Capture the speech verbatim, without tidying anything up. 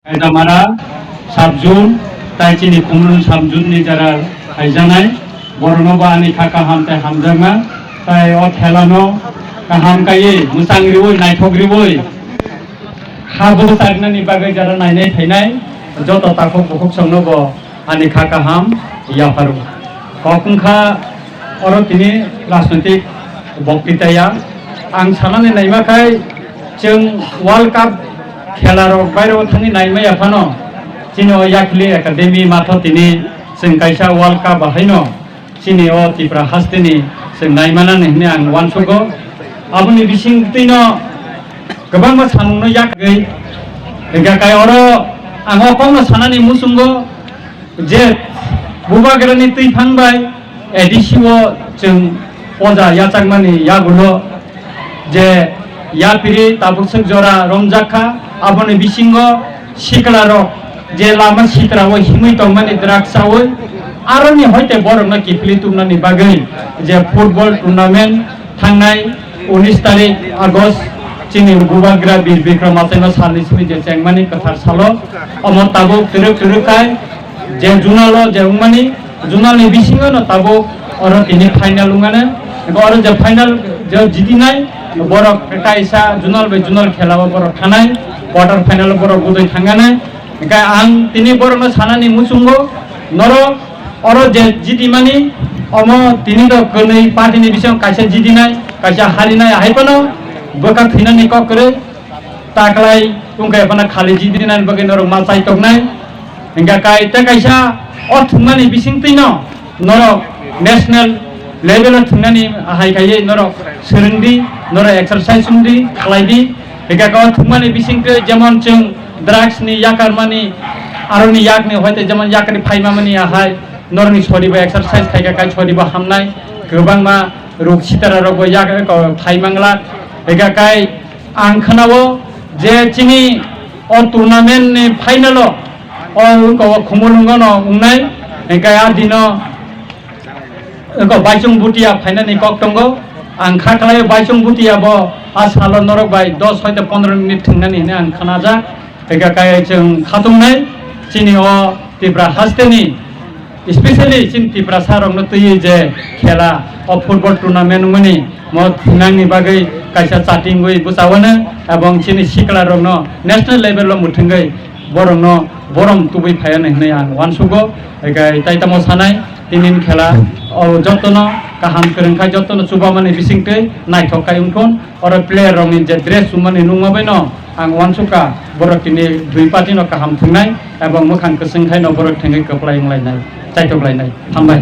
Kaidamara sub zone, tai chini Khumulwng sub zone ni jara haijanai, borokno bo ani kha kaham tai hamjakma, tai o khela no kaham kaiwi, mwchang riwi, naithok riwi, ha bo charnani bagwi jara nainai phainai, joto takhuk bukhuk songno bo ani kha kaham yapharu. Kok wngkha oro tini rajnoitik boktitaya. Ang sanani naima khai chwng World Cup khela rok bairo thangwi naimaya phano chini o Yakhli Academy matho tini chwng kaisa World Cup haino chini o Tipra hasteni chwng naimanani hwnwi ang uansugo. Aboni bisingtwino kwbangma samungno yakgwi hwnkha kai oro ang o kokno sanani muchungo je Bubagrani twi phang bai A D C o chwng poja yachakmani yagulo je yapiri tabuk swk jora romjak kha, aboni bisingo sikla rok je lama sitra o himwi tongmani drugs chawi aroni hoite borokno kiphilwi tubunani bagwi je football tournament thangnai unis tarik August chini Bubagra Bir Bikram Achaima salni simi je chengmani kwthar salo omo tabuk twrwk twrwk khai je zonal o je wngmani zonal ni bisingo no tabuk oro tini final wngmani oro je final je jitinai borok kaisa zonal bai zonal khela o borok thanai quarter final o borok budui thangani hingke ang tini borok no sanani muchungo norok oro je jidimani omo tini do kwnwi party ni bisingo kaisa jidinai kaisa harinai hai phano bwkha thwinani kok kwrwi taklai wngkha phano khali jidinani bagwi norok ma chaitoknai hingkha kai tei kaisa o thwngmani bisingtwino norok national level o thwngnani hai khaiwi norok swrwngdi norok exercise wngdi khlaidi hingkha o thwngmani bisingtwi jemon chwng drugs ni yakarmani aroni yakni hoite jemon yakni phaimamani ahai norokni soribo exercise khaikha kai soribo hamnai kwbangma ruk sitara rokbo yak phai mangla hingkha kai ang khnao je chini o tournament ni final o o wngkha o Khumulwngo no wngnai hingkha a dino Eko Baisong Bhutia phainani kok tongo. Ang kha khlai Baisong Bhutia bo a salo norok bai dos hoite pondro minute thwngnani hwnwi ang khnajak. Eka kai chwng khatungnai chini o Tipra hasteni, especially chini Tiprasa rokno twiwi je khela o football tournament wngmani mo thwngnani bagwi kaisa chatingwi bwchawano ebong chini sikla rokno national level o mwthwngwi borokno borom tubui phaiya nai hwnwi ang uansugo. Eka tai tamo sanai tinin khela o jotono kaham kwrwng khai jotono chubamani bisingtwi naithok khai wngthun. Oro player rokni je dress chumani nukma baino ang uansukha borok tini dui party no kaham thwngnai ebong mwkhang kwchwng khaino borok thwngwi kwplai wnglainai, chaithok lainai. Hambai.